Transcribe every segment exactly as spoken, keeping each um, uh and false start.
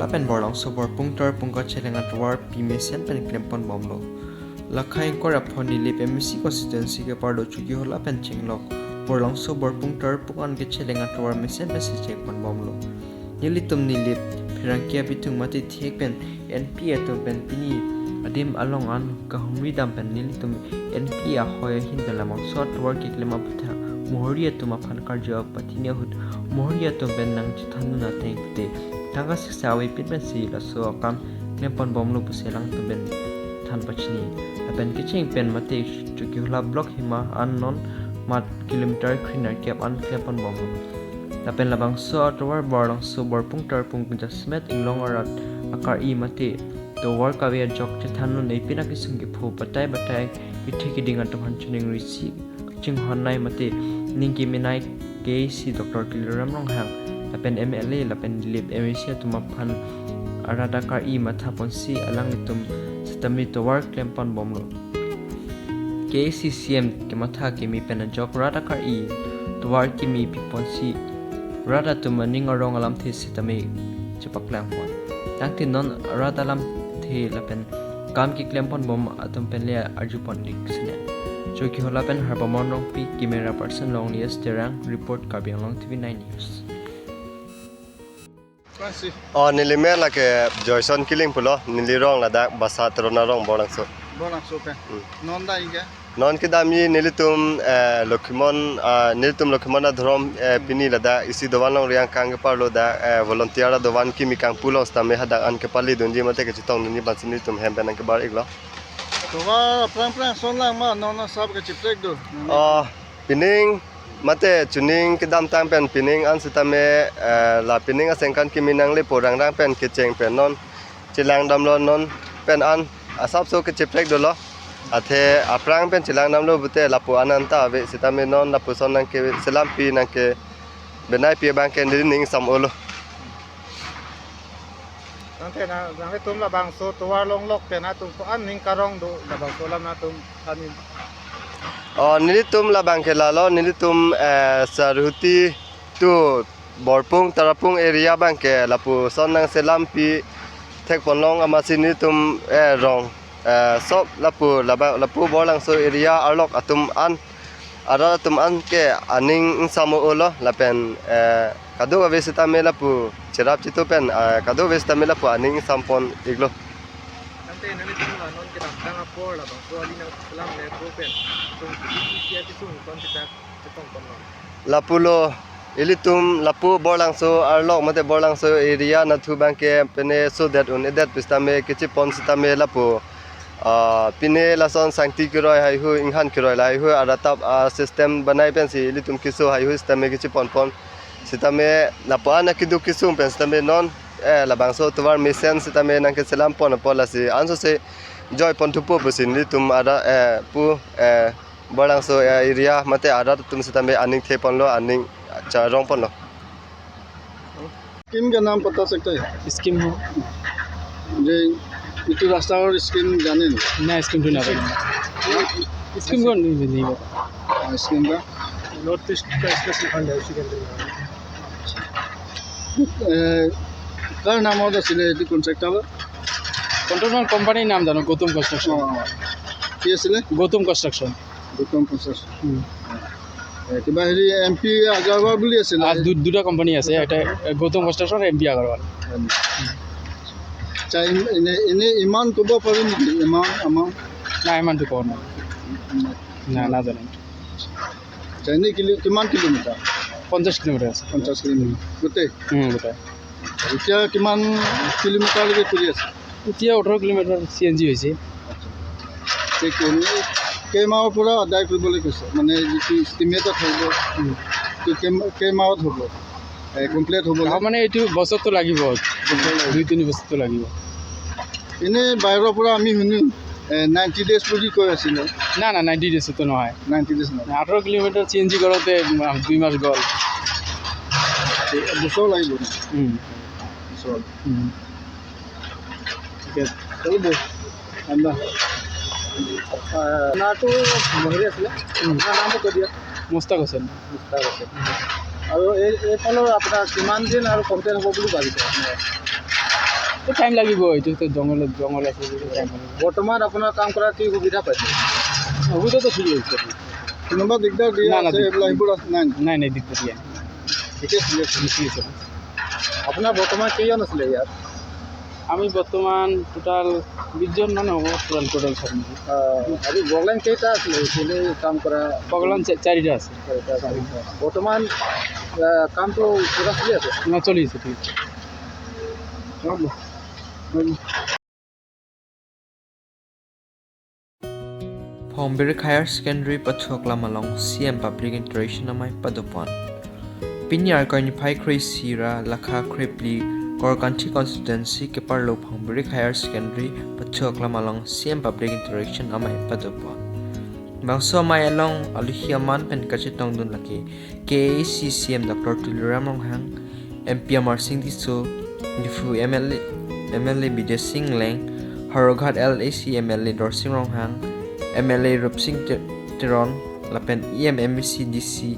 lapen Borlangso Borpung Tarpung kacheleng atovarpi mesen pen klempon bomlo. Lakha ingkoi ra pho Nilip M A C constituency keparlo Chokihola pen Chenglok, Borlangso Borpung Tarpung an kecheleng atovar mesen pensi chengpon bomlo. Nelitum Nilip pherangke abitung mate thek pen N P A atum pen pini adim along an kahumri dam pen nelitum N P A ahoi ahin pen labangso atovar keklem aputhak mohori atum aphan karju apatini ahut mohori atum pen nangchethan dun ateng pute tangka siksa avepin pensi laso akam klempon bomlo pusi alangtum pen than pachini. Lapen kecheng pen mate Chokihola block hima an non mat kilometer kre nerkep an klempon bomlo. Lapen labangso atovar Borlangso Borpung Tarpung jasemet inglong arat akar-i mate tovar kave ajok chethan dun eipin akesung kepho batai batai kethe keding atum aphan choningri si chinghon nai mate ning kemenai K A C Doctor Tuliram Ronghang lapen M L A lapen Nilip M A C atum aphan arat akar-i matha ponsi alanglitum sitame tovar klempon bomlo. K A C C M kematha keme pen ajok rat akar-i tovar keme pi ponsi rat atum aning arong alamthe sitame chepaklang pon. Tangte non rat alamthe lapen kam keklempon bom atum pen le arjupon ik sene. Chokihola pen Harbamon Rongpi, camera person Longlias Terang, report Karbi Anglong T V nine News. O neli men lake Joyson Killing pulo, neli rong ladak Basa Terona rong Borlangso. Borlangso pen. Hmm. Non da ingke? Non kedamji nelitum, eh, Lokhimon, ah, nelitum Lokhimon adhorom, eh, pini ladak isi dovan longri angkang keparlo dak, eh, volunteer adovan kimi kangpu lo sitame hadak an kepali dunji mate kechetong dunji bansi nelitum hem pen nangkebar iklo. Tovar aphrang aphrang son lang ma non asap kacheprek do. Oh, pining mate chuning kedamtang pen pining an sitame, eh, la pining asengkan kimi nangle porang rang pen kecheng pen non chelang damlo non pen an asapso kecheprek dolo. Athe aphrang pen chelang damlo pute lapu an anta ave sitame non lapuson nangkeselampi nangkebenaipi abang ke neli ning sam-olo. Tangte na, nanglitum labangso tovar longlok pen atum ko-an ning karong do labangso alam atum kani. Oh, nelitum labang ke lalo, nelitum, eh, Sarhuti to Borpung Tarapung area abang ke lapuson nangselampi thekpon long amatsi nelitum, eh, rong, eh, sop lapu labang, lapu Borlangso area arlok atum an arat atum an ke aning ingsam-olo lapen, eh, kadokave sitame lapu cherap chitu pen, eh, kadokave sitame lapu aning ingsampon iklo. Tangte nanglitum la non kedamtang apor labangso ali nangselamle pu pen tum kiti kiti akesung kon sita chetong kon non. Lapulo ilitum lapu Borlangso arlok mate Borlangso area nathu abang ke pine sodet un-edet pu sitame kechepon sitame lapu ah, pine lason sangti keroi haihui inghan keroi la haihui aratap, ah, system banai pensi ilitum keso haihui sitame kecheponpon. Sitame lapu an akeduk kesung pen sitame non, eh, labangso tovar mesen sitame nangkeselam pon apot lasi ansose joipon thupo pusi nelitum arat, eh, pu, eh, Borlangso, eh, area mate arat atum sitame aning theponlo, aning charongponlo. Scheme का नाम पता सकते हैं? स्कीम हो। যে এইটো ৰাস্তাৰ স্কিম জানে নেকি? না, স্কিমটো নাজানো। স্কিম কোন নেই, নেই। স্কিম কা? নৰ্থ ইষ্ট স্পেচিয়েল ফাণ্ড, হায়াৰ ছেকেণ্ডেৰী। এ, কাৰ নামত আছিলে এইটো কণ্ট্ৰেক্টৰ? কণ্ট্ৰেক্টৰ কোম্পানীৰ নাম জানো, গৌতম কনষ্ট্ৰাকশ্যন। অ, কি আছিলে? গৌতম কনষ্ট্ৰাকশ্যন। গৌতম কনষ্ট্ৰাকশ্যন। উম। এ, কিবা হেৰি এম পি আগৰৱাল বুলি আছিলে। আ, দু-, দুটা কোম্পানী আছে, এটা, এ, গৌতম কনষ্ট্ৰাকশ্যন আৰু এম পি আগৰৱাল। হয় নেকি? আচ্ছা, ইম-, এনে, এনে ইমান ক'ব পাৰি নেকি? ইমান, ইমান? নাই, ইমানটো ক'ব নোৱাৰো। নাই, নাজানো। আচ্ছা, এনে কিলো-, কিমান কিলোমিটাৰ? পঞ্চাশ কিলোমিটাৰ আছে। পঞ্চাশ কিলোমিটাৰ। গোটেই? উম, গোটেই। এতিয়া কিমান কিলোমিটাৰলৈকে কৰি আছে? এতিয়া ওঠৰ কিলোমিটাৰ চি এন জি হৈছে। ঠিক কেই-, কেইমাহৰ পৰা আদায় কৰিবলৈ কৈছে? মানে যিটো ইষ্টিমেট থাকিব, উম। তো কেই-, কেইমাহত হ'ব? এ, কমপ্লিট হ'ব নে? মানে এইটো বছৰটো লাগিব, বছৰ লাগিব। দুই তিনি বছৰটো লাগিব। এনে বাহিৰৰ পৰা আমি শুনো, এ, নাইণ্টি ডেজ বুলি কৈ আছিলে। না, না, নাইণ্টি ডেজতো নহয়। নাইণ্টি ডেজ নহয়। ওঠৰ কিলোমিটাৰ চি এন জি কৰোঁতে, উম, দুই মাহ গ'ল। বছৰ লাগিব। উম। বছৰ। উম। ঠিক আছে। চলিব। আন্দা। আহ, নামটো মহেৰি আছিলে। উম। আপোনাৰ নামটো কৈ দিয়ক। মুস্তাক হুছেইন। মুস্তাক হুছেইন। আৰু এই, এইফালৰ আপোনাৰ কিমান দিন আৰু কমপ্লিট হ'ব বুলি ভাবিছে আপোনাৰ? তো টাইম লাগিব, এইটো তো জংঘলত, জংঘল আছে, এইটো টাইম লাগিব। বৰ্তমান আপোনাৰ কাম কৰা কি সুবিধা পাইছে? সুবিধা তো ঠিকেই হৈছে। কোনোবা দিগদাৰ দিয়া না, না, আছে, দিগদাৰ এইবিলাক সেইবোৰ আছে নাই? নাই, নাই, দিগদাৰ দিয়া নাই। ঠিকে চলি আছে। ঠিক আছে। আপোনাৰ বৰ্তমান কেইজন আছিলে ইয়াত? আমি বৰ্তমান টোটাল বিশ জন মানে হ'ব, টোটাল, টোটাল চাৰি। আহ, আৰু বগলাইন কেইটা আছিলে এইখিনি কাম কৰা? বগলাইন চা-, চাৰিটা আছে। চাৰিটা, চাৰিটা। বৰ্তমান, আহ, কামটো পুৰা চলি আছে? না, চলি আছে, ঠিক আছে। Phongbirek Higher Secondary pathok lam along C M Public Interaction amei padopon. Pini Arkoi niphai kre-isi ra lakha kre-phli Korkanthi Constituency keparlo Phongbirek Higher Secondary pathok lam along C M Public Interaction amei padopon. Bangso amei along alohi aman pen kachetongdun lake K A A C C M Doctor Tuliram Ronghang, M P Amarsing Tisso, Diphu M L A, M L A Bidya Sing Engleng, Howraghat L A C M L A Dorsing Ronghang, M L A Rupsing Te-, Teron, lapen E M M A C D C,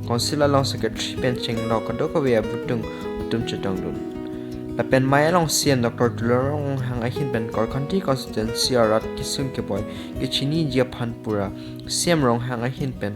Council along Secretary pen chenglok kadokave abutung atum chetongdun. Lapen amei along C M Doctor Tuliram Ronghang ahin pen Korkanthi Constituency arat kesung keboi kechiniji aphan pura C M Ronghang ahin pen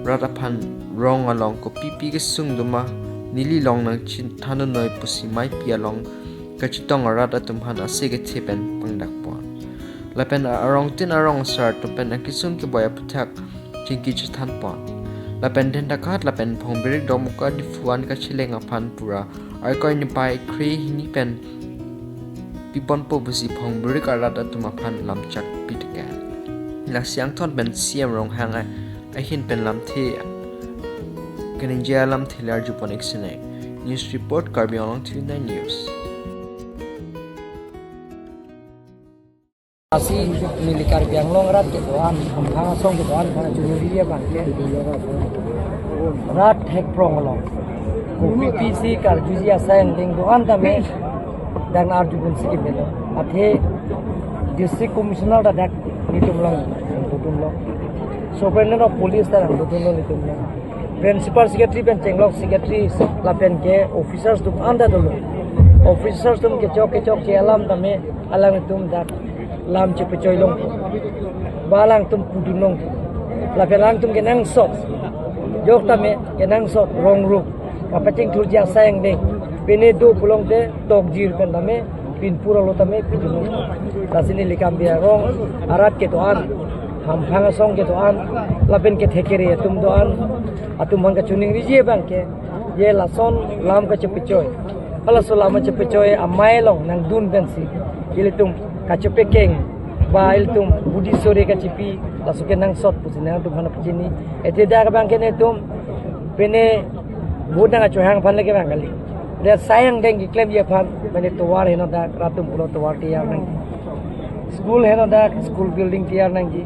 rat aphan rong along kopipi kesung doma neli long nangchethan noi pusi ameipi along kachetong arat atum aphan ase kethe pen pangdakpon. Lapen arongtin arong asar atum pen akesung keboi aputhak chingki chethanpon. Lapen Denthakat lapen Phongbirek Domoka Diphu an kacheleng aphan pura Arkoi niphai kre-hini pen piponpo pusi Phongbirek arat atum aphan lamchak piteke. Lasi angthon pen C M Ronghang a-, ahin pen lamthe keningje alamthe le arjupon ik sene. News report, Karbi Anglong T V nine News. Lasi neli Karbi Anglong arat kedo-an, Hamphang asong kedo-an, mana chunuri ya bang ke. Rat thekprong along. Kopi pisi karjuji asai angdeng do-an tame, dak arjupon si kemelo. Athe District Commissioner ta dak nelitum along putum lo. Superintendent of Police ta nangputum lo nelitum along. Principal Secretary pen chenglok secretary lapen ke officers atum anta dolo. Officers atum kechok kechok ke alam tame alanglitum dak lam chepechoi long. Ba alangtum pudun long. Lapen alangtum kenangsot. Jok tame kenangsot rong rup. Kapachingthurji asai angdeng. Pine do pulote tokjir pen tame pinpur alo tame pidun long. Lasi neli Karbi Anglong arat kedo-an, Hamphang asong kedo-an, lapen kethekere atum do-an, atum aphan kachiningriji bang ke, je lason lam kachepechoi. Halaso lam kachepechoi amei along nangdun pensi ilitum kachepekeng, ba ilitum budi sore kachipi, laso kenangsot pusi nangtum aphan pachini. Athe dak bang ke netum pine vote nangkachohang aphan lake bang kali. Dak asai angdeng keklemji aphan, mane tovar heno dak, rat atum pulo tovar tiyar nangji. School heno dak, school building tiyar nangji.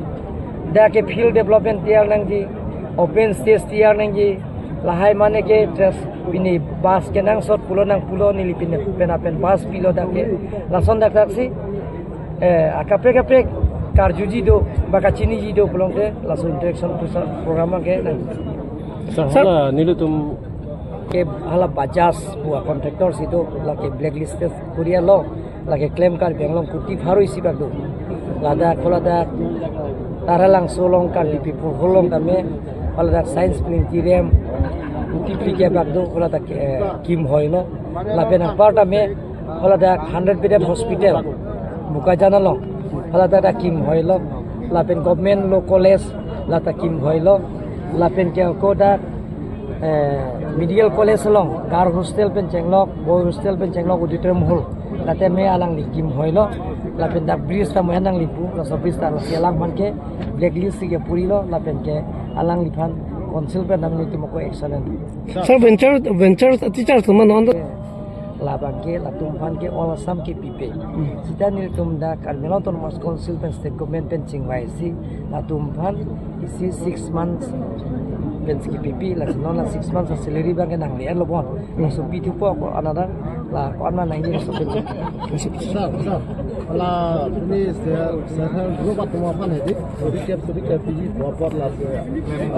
Dak ke field development tiyar nangji, open stage tiyar nangji. Lahai mane ke just pine bus kenangsot pulo nang pulo neli pine pen apen bus pilo dak ke. Lason dak dak si, eh, akaprek kaprek karjuji do, ba kachiniji do pulote, laso interaction program ke nang. Sir, sir, hala nelitum ke hala Bajaj pu a contractor si do, lake blacklisted kori lo, lake klem Karbi Anglong kuti pharo isi bak do. Ladak, haladak Taralangso along Karbi People Hall along tame, haladak Science Planetarium kuti phli ke bak do, haladak, eh, kim hoi lo. Lapen apar tame, haladak hundred bedded hospital, Bokajan along, haladak dak kim hoi lo. Lapen Government Law College, ladak kim hoi lo. Lapen ke ako dak, eh, Medical College along, girl hostel pen chenglok, boy hostel pen chenglok, auditorium hall, dak tame alangli kim hoi lo. Lapen dak bridge ta mo nangli pu, laso bridge ta lasi alam aphan ke blacklist si ke puri lo, lapen ke alangliphan Council pen nangli timo ko action an. Sir, venture, venture teacher teman on. Labang ke, latum aphan ke all Assam kepipe. Hmm. Sita nelitum dak Karbi Anglong Autonomous Council pen State Government pen chingvai si, latum aphan isi six months pen si kepipe, lasi non la six months a salary bang ke nangle-et lo bon. Hmm. Laso pithupo ko-an dak, la ko-an ma nangji laso pen. Sir, sir. La ini se se group atum aphan hedi. Suri kep suri kep piji dua pot la se.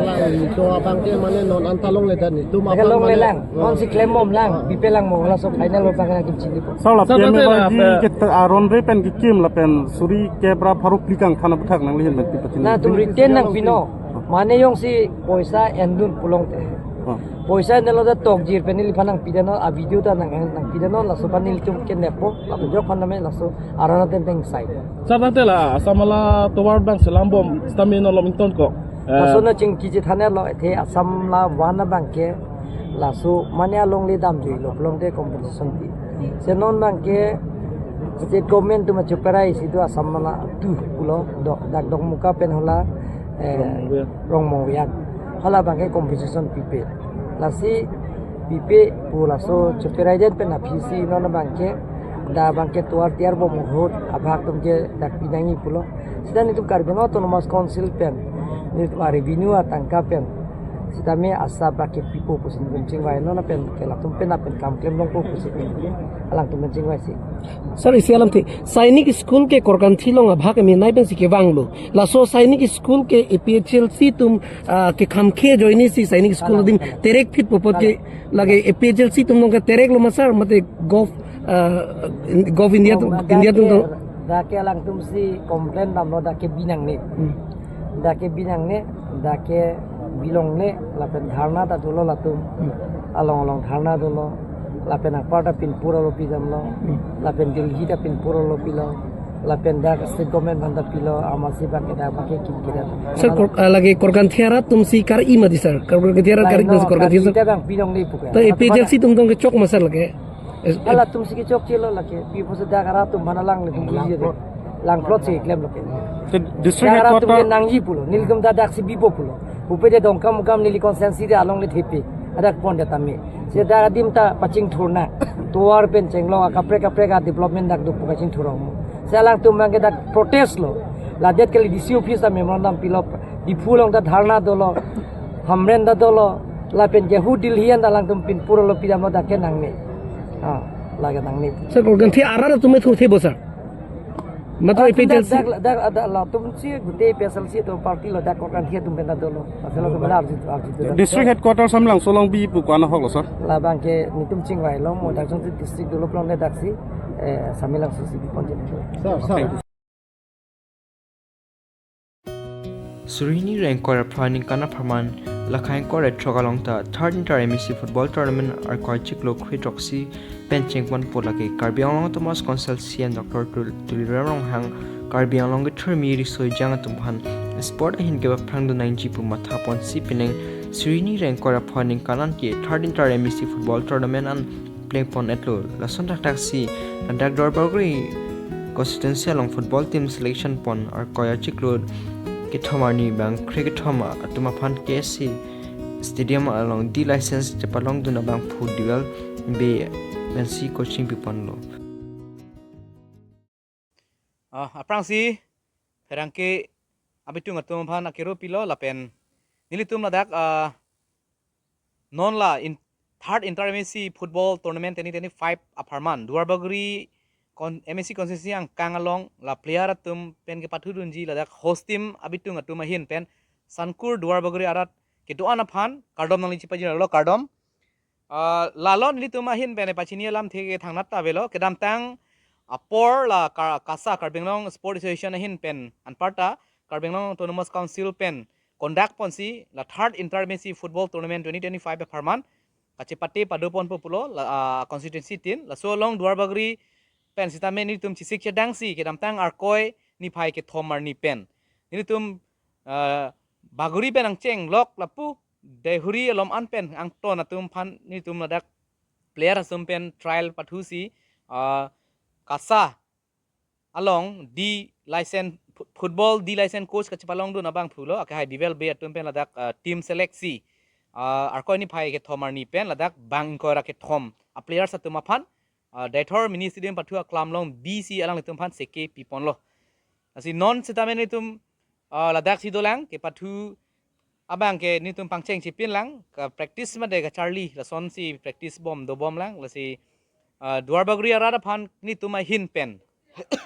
La itu abang ke mane non anta longledet netum. Lake aphan mane longlelang. Non si klembom lang. Bipe lang mo laso final lo abang ke nangkimchini po. Sir, la Sir, P M A Y G la, ke ta- aron re pen kekim lapen suri kep ra pharo phli kangthan aputhak nanglihin pen pi pachini. Nangtum return nangpinon. Mane jongsi poisa endun pulote. Oh. Poisa endunlo ta tokjir pen neliphan nangpidet non, a video ta nang nangpidet non, laso aphan nelitum ke nepo, lapen jok aphan name laso aron ateng teng sai. Sir, tangte la Assam along tovar abang selam bom, stamina lom ington ko. Eh. Laso nangchingki chethan lo, ethe Assam la one abang ke, laso mane alongle damjuilo pulote compensation pi. Si non abang ke state government atum achuperai si do Assam la two pulo, do, dak Dokmoka pen hala, eh, Rongmongve. Rongmongve. Hala abang ke compensation pipe. Lasi pipe pu laso chuperai det pen aphi si non abang ke, dak abang ke tovar tiar bom ahut abhag atum ke dak pinangji pulo. Sita netum Karbi Anglong Autonomous Council pen, netum a revenue atangka pen, sitame ASHA abang ke pipo pusi netum chingvai, non pen ke latum pen lapen kam klem longpo pusi alangtum pen chingvaisi. Sir, isi alamthe, Sainik School ke Korkanthi along abhag emenei pensi kevanglo. Laso Sainik School ke A P H L C atum, ah, kekhamkhe ajoinesi Sainik School adim terek phit po apot ke lake A P H L C atum along ke tereklo ma sir, mate Gov, ah, Gov India atum, India atum to. Dak ke alangtum si complain damlo, dak ke bi nangne. Hmm. Dak ke bi nangne, dak ke bi longle, lapen dharna ta dolo latum. Hmm. Along along dharna dolo, lapen apar ta pinpur alo pidamlo, hmm, lapen Delhi ta pinpur alo pilo, lapen dak state government aphan ta pilo, amatsi abang ke dak abang ke kim kidat. Sir, Kor-, ah, lake Korkanthi arat atum si kar-i mati sir, Kor-, Korkanthi arat kar-i mati, Korkanthi sir. Dak abang bi longle pu ke. Ta A P H L C atum along kechok ma sir lake? Halatum si kechokchelo lake, pi pusi dak arat atum aphan alanglitum biji de. Langplot si klem lake. Te district dak arat atum headquarter ke nangji pulo, nelitum ta dak si bipo pulo. Upede Dongkamukam neli constituency de alongle thepi, adak pon de tame. Si dak adim ta pachingthurna, tovar pen chenglong akaprek kaprek a development dak do pu kachingthurong. Si alangtum abang ke dak protest lo. Ladet kali D C office ta memorandum pilo, Diphu along ta dharna dolo, Hamren ta dolo, lapen ke hu Delhi an ta alangtum pinpur alo pidamlo, dak ke nangne. Ah, lake nangne. Sir, Korkanthi arat atum me thurthe bo sir? Mate A P H L C? Dak, dak, dak, dak, latum si gute A P H L C atum party lo, dak Korkanthi atum pen ta dolo. Asal atum pen arju, arju tu dak. District headquarters Samelangso along bi pu ko-an ahok lo sir? La abang ke netum chingvailo, mo dak jongsi district dolo pulote dak si, eh, Samelangso si bi ponjin. Sir, sir. Suri hini ra ingkoi ra phra aningkan apharman, la kha ingkoi ra throk along ta third inter M A C football tournament Arkoi achiklo kre throksi pen chengponpo. Lake Karbi Anglong Autonomous Council C E M Doctor Tul-, Tuliram Ronghang, Karbi Anglong kethurmi riso ejang atum aphan sport ahin kepaphrangdun nangji pu matha ponsi pining suri hini ra ingkoi ra phra aningkan an ke third inter M A C football tournament an plengpon-etlo. Lason thakthak si ladak Duarbagori constituency along football team selection pon Arkoi achiklo kethom arni abang kre kethom atum aphan K S C stadium along D license chepalongdun abangphu Dual Bey pensi coaching piponlo. Ah, aphrangsi pherangke abitung atum aphan akero pilo lapen nelitum ladak, ah, non la in third inter M A C football tournament twenty twenty-five apharman Duarbagori kon-, M A C constituency angkang along la player atum pen kepathudunji ladak host team abitung atum ahin pen Sankur Duarbagori arat kedo-an aphan kardom nangli chipajirlo, kardom. Ah, lalo nelitum ahin pen pachini alamthe ke thangnat ta avelo, kedamtang apor la Ka-, KASA, Karbi Anglong Sport Association ahin pen anparta Karbi Anglong Autonomous Council pen conduct ponsi la third inter M A C football tournament twenty twenty-five apharman kachepate padoponpo pulo la, ah, constituency tin, laso along Duarbagori pen sitame nelitum chesik chedangsi kedamtang Arkoi niphai kethom arni pen nelitum, ah, Bagori pen angchenglok lapu Deihori alom an pen angton atum aphan nelitum ladak player atum pen trial pathusi, ah, KASA along D license, fu-, football D license coach kachepalongdun abangphulo, akehai Dual Bey atum pen ladak, ah, team select si, ah, Arkoi niphai kethom arni pen ladak bang ingkoi ra kethom a players atum aphan, ah, Deithor mini stadium pathu aklam along bisi alanglitum aphan seke piponlo. Lasi non sitame nelitum, ah, ladak si dolang kepathu abang ke nelitum pangcheng chipin lang, ka practice mate kacharli lasonsi practice bom dobom lang, lasi, ah, Duarbagori arat aphan nelitum ahin pen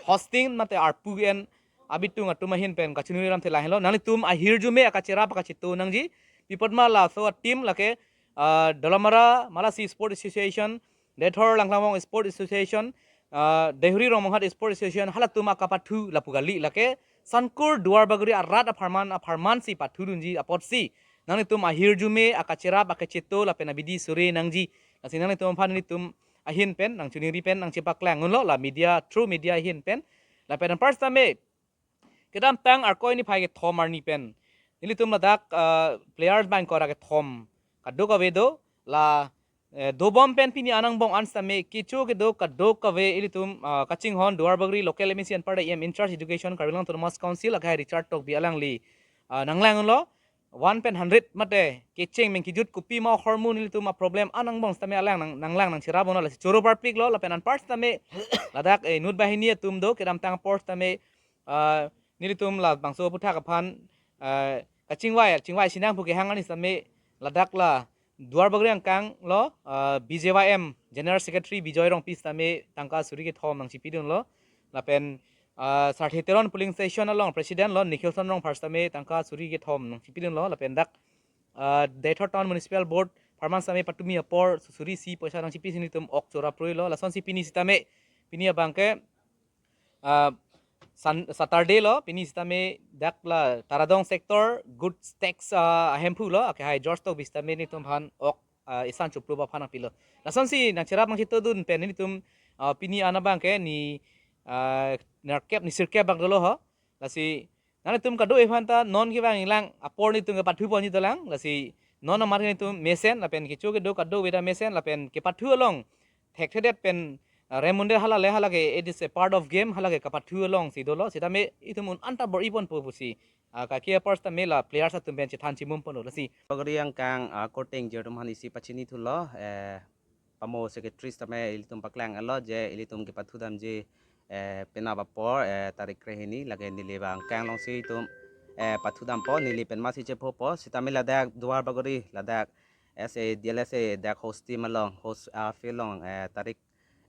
hosting mate arpu en abitung atum ahin pen kachiningri alamthe lahenlo. Nanglitum ahirjume akacherap akacheto nangji. Pi apot ma laso a-team lake, ah, Dolamara Malasi Sport Association, Deithor Langklangvong Sport Association, ah, Deihori Rongmonghat Sport Association, halatum akapathu lapu kali, lake Sankur Duarbagori arat apharman, apharman si pathudunji apotsi nanglitum ahirjume akacherap akacheto lapen abidi suri nangji. Lasi nanglitum aphan nelitum ahin pen nangchiningri pen nangchepaklang unlo, la media, through media ahin pen. Lapen anpar sitame kedamtang Arkoi niphai kethom arni pen nelitum ladak, ah, players abang kora kethom kadokave do, la, eh, dobom pen pini an angbong an sitame kecho kedo kadokave ilitum, ah, kachinghon Duarbagori local M A C anparta E M, in charge education Karbi Anglong Autonomous Council, akhai Richard Tokbi alangli, ah, nanglang unlo. One pen hundred mate kecheng meng kejut kopi ma ahormu nelitum a-problem an angbong sitame alang nang, nanglang nangcherap unlo, lasi choro parpiklo. Lapen anpar sitame ladak, eh, inut banghini atum do, kedamtang apor sitame, ah, nelitum labangso aphuthak aphan, ah, kachingvai, chingvai sinang pu kehang arni sitame ladak la Duarbagori angkang lo, ah, B J Y M General Secretary Bijoy Rongpi sitame tangka suri kethom nangchipidunlo. Lapen, ah, Sarthe Teron polling station along president lo Nikhilson Rongphar sitame tangka suri kethom nangchipidunlo. Lapen dak, ah, Deithor Town Municipal Board apharman sitame patumi apor suri isi poisa nangchipi si nelitum ok choro apruilo. Lasonsi pini sitame, pini abangke, ah, Sun-, Saturday lo, pini sitame dak la Taradong sector goods tax, ah, ahemphu lo, akhai George Tokbi sitame nelitum aphan ok, ah, isan choplo ba aphan nangpilo. Lasonsi nangcherap nangchetodun pen nelitum, ah, pini an abangke ni, ah, nerkep ni sirkep bak dolo ho. Lasi nanglitum kado-e aphanta non kevang inglang apor nelitum kepathu ponji dolang. Lasi non amar nelitum mesen lapen kecho kedo kadokave ta mesen lapen kepathu along thekthedet pen, ah, remundet hala le hala ke, it is a part of game, hala ke kapathu alongsi dolo. Sitame itum un anta bor-i ponpo pusi, ah, kaki apor sitame la players atum pen chethan chimum ponlo. Lasi Duarbagori angkang, ah, korte ingjir atum aphan isi pachinithulo, eh, pamo secretary sitame ilitum paklang alo je ilitum kepathudamji, eh, penap apor, eh, tarik krehini lake neli abang angkang alongsi itum, eh, pathudampo, neli pen masi chephopo. Sitame ladak Duarbagori, ladak S A D L S A dak host team along, host, ah, field along, eh, tarik,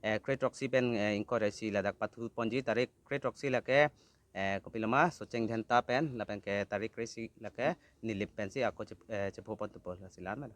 eh, kre-throksi pen, eh, ingkoi ra isi ladak pathu ponji, tarik kre-throksi lake, eh, kopiloma Socheng Dhenta pen, lapen ke tarik kre-isi lake Nilip pensi ako chep-, eh, chepho pon thupo, lasi la-an melo.